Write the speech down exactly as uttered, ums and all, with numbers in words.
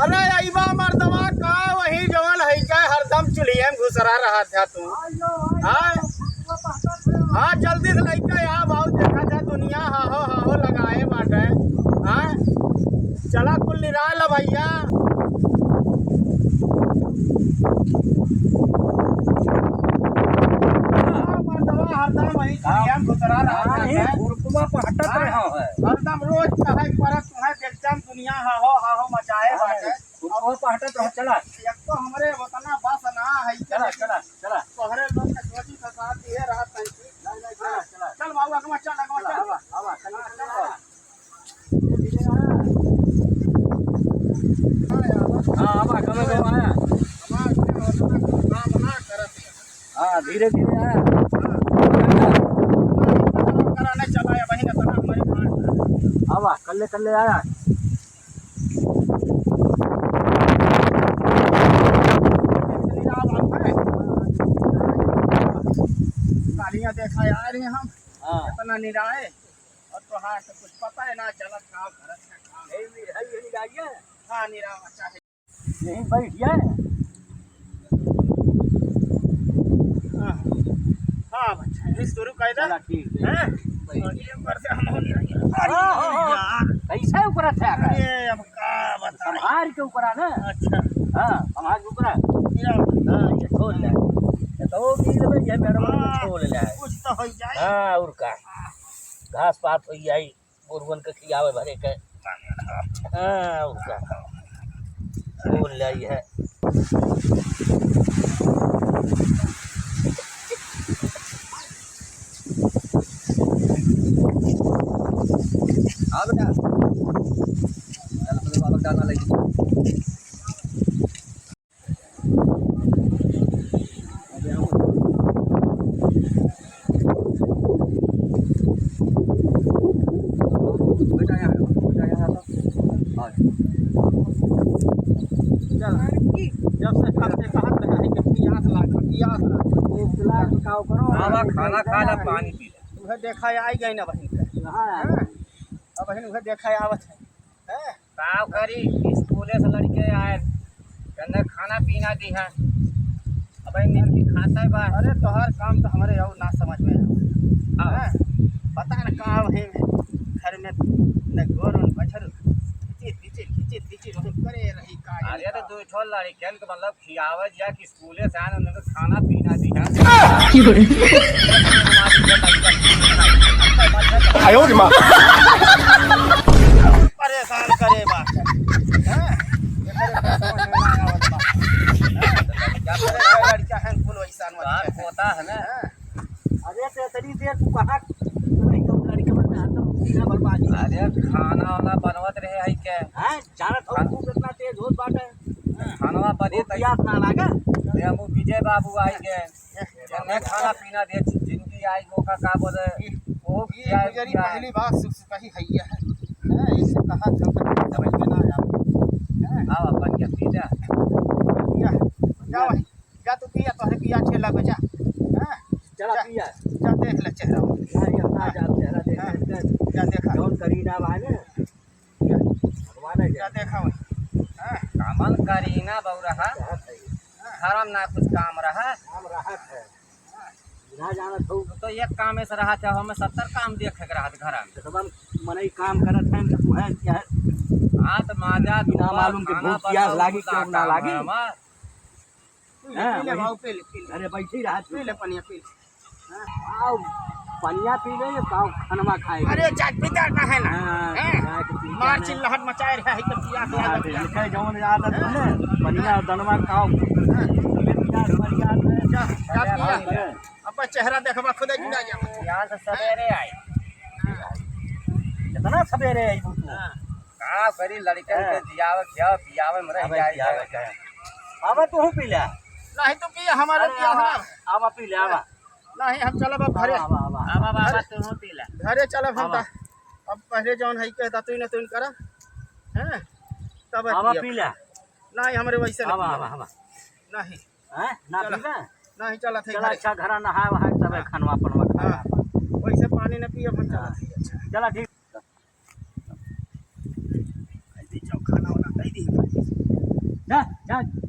अरे अइबा मर्दवा का वही जवन है का हरदम चुल्हिया में घुसरा रहा था तू। हाँ? हाँ, जल्दी से लइका आ भाव देखा था दुनिया हाहो हाहो लगाए बाटे। हाँ? चला कुल निराल भइया। हाँ, मर्दवा हरदम वही चुल्हिया में घुसरा रहा था। हाँ, ये गुरुकुआ पर हटत रहा है। हरदम रोज कहे परत तुम्हें एकदम दुनिया हाहो हाहो मचाए बाटे। गुरुकुआ पर हटत रहा, चला। एक तो हमरे उतना बस ना है, चला, चला, चला। तोहरे लोग के सोची फसाद दिए रहत है कि नहीं, नहीं, चला, चला। चल बाबू, अगवा चल, अगवा चल। आवा, आवा, चल, चल, चल। हाँ, आवा, कमे, कमे आया। हाँ, धीरे, धीरे आया। कराने चला या बहिन, इतना हमारे पास। आवा, कल्ले, कल्ले आया। गाड़ियाँ देखा यार हम। हाँ। इतना निराए। और तोहार से कुछ पता है ना चलत का, घर का काम। यही, यही, यही गाड़ियाँ? हाँ, निरावा चाहे। यहीं बैठ जाए। हाँ। हाँ, बच्चा, ये शुरू कर दे। चला, ठीक है। हैं? बैठ। और ये ऊपर से हम हो नहीं रही। अरे हाँ, हाँ, हाँ। यार। कैसे ऊपर थे आप? अरे, अब का बताएं? संभाल के ऊपर आ ना। अच्छा। हाँ, संभाल के ऊपर आ। ये हाँ, ये छोड़ ले। ये तो गिर में ये मेरे को हाँ, छोड़ ले। कुछ तो हो जाए। हाँ, और का। घास पात हो जाए। गोरुअन के खियावे भरे के। हाँ, और का। बोल लाई है। हाँ बेटा। चल, अपने बाबा का गाना लेके। जब से, कब से कहत रहे हैं कि पियास लाग, पियास लाग। एक गिलास उठाओ करो। बाबा, खाना खा ला, पानी पी ले। उहे देखा आई गई ना बहिन के। हाँ। हाँ? अब बहिन उहे देखा आवत है। हैं? का करी, स्कूले से लड़के आए, कहने खाना पीना दी है, अब नींद की खाता है बा। अरे तोहार काम तो हमारे और ना समझ में आवे। हाँ। हैं? पता न का है घर में न गोर न बछर, खिचिर खिचिर खिचिर खिचिर वही करे रही का अरे तो दो ठो लड़कन के मतलब खियावे जा कि स्कूले से आने उनके खाना पीना दी है। आयो रे माँ। परेशान करे बात है। हैं? एकरे परेशान होना आवत बा। हैं? लड़का है कुल वैसा मत बात है। होता है ना। हैं? अरे तो इतनी देर तू कहाँ एकदम लड़के बन में हरदम पीना बर्बादी। अरे खाना वाना बनवत रहे है के? हैं? जानत हो हाँ। तू कितना तेज होत बाटे। खानवा बने वो तई। पियास ना लागे। अरे हमू विजय बाबू आई गए। एन्ने खाना पीना दे, जिंदगी आई, वो का, का बोले, वो ई खियाए गुजरी पियाए। पहली बार सुख सुख ही हैया है। हैं, इससे कहा था कि समझ में ना आया। हैं? आओ, अपन के पी जा। पिया, जा भाई, जा तू पिया, तोहरे पिया अच्छे लगे, जा। हैं? चला जा, पिया। जा देख ले चेहरा। ना, ये अपना जा चेहरा देख हाँ। ले। जा देखा। जौन करीना बा ने, भगवान है क्या? देखा हुआ? हाँ। कमल करीना बउरहा, हाँ, सही। धर्म ना कुछ काम रहा। काम रहत है। ना जानत हो। तो एक काम ऐसे रहा था, हमें सत्तर काम देखे के रहत घर में। तो सब मनई काम करत हैं, तो तू है क्या है? हाँ, तो माजा बिना धुआ, मालूम के खाना भूख प्यास बनाओ, लागी, कुल क्यों ना काम लागी? है हमार। पी ले, हाँ, पी ले, वही। बाबू, पी ले, पी ले। अरे, बैठी रहा तू। पी ले, पनिया पी ले। हाँ। आओ, पनिया पी ले, ये पाव खनमा खाए। अरे, जात पिता का है ना? हाँ, हैं? जात पिता मार ने। चिल्लाहट मचाए रहा है, तो पिया के हाँ, आदत तो है। इनका जौन आदत है ना, पनिया दनवा खाओ। हाँ। ये पिया, पनिया में जा, जा पिया। हाँ, अब चेहरा देखबा, खुदे गिरा जा। यहाँ से सवेरे आई। हाँ। कितना सवेरे आई तू? हाँ। का करी, लड़कन के हाँ। जियावे, खियावे, पियावे में रह अबे जाए। जियावे के। आवा तू पी ले। नहीं तो पिया, हमारे अरे पिया आवा, ना। आवा पी ले, आवा। नहीं, हम चलब अब घरे। आवा, आवा, आवा। आवा, बाबा, घरे, तू पी ले। घरे चलब हम आवा। ता। अब पहले जौन है के दातुन नातुन करा। हैं? तब आवा पिया। पी ले। नहीं, हमरे वैसे नहीं आवा, पिया। आवा, आवा। नहीं। हैं? ना चला। पीबे? नहीं, चलत है चला, घरे। अच्छा, घरा नहाए वहाए, तबे हाँ। खनवा पनवा खाए। हाँ। वैसे पानी न पिए, हम चलत हाँ। है, अच्छा। चला, ठीक। जा।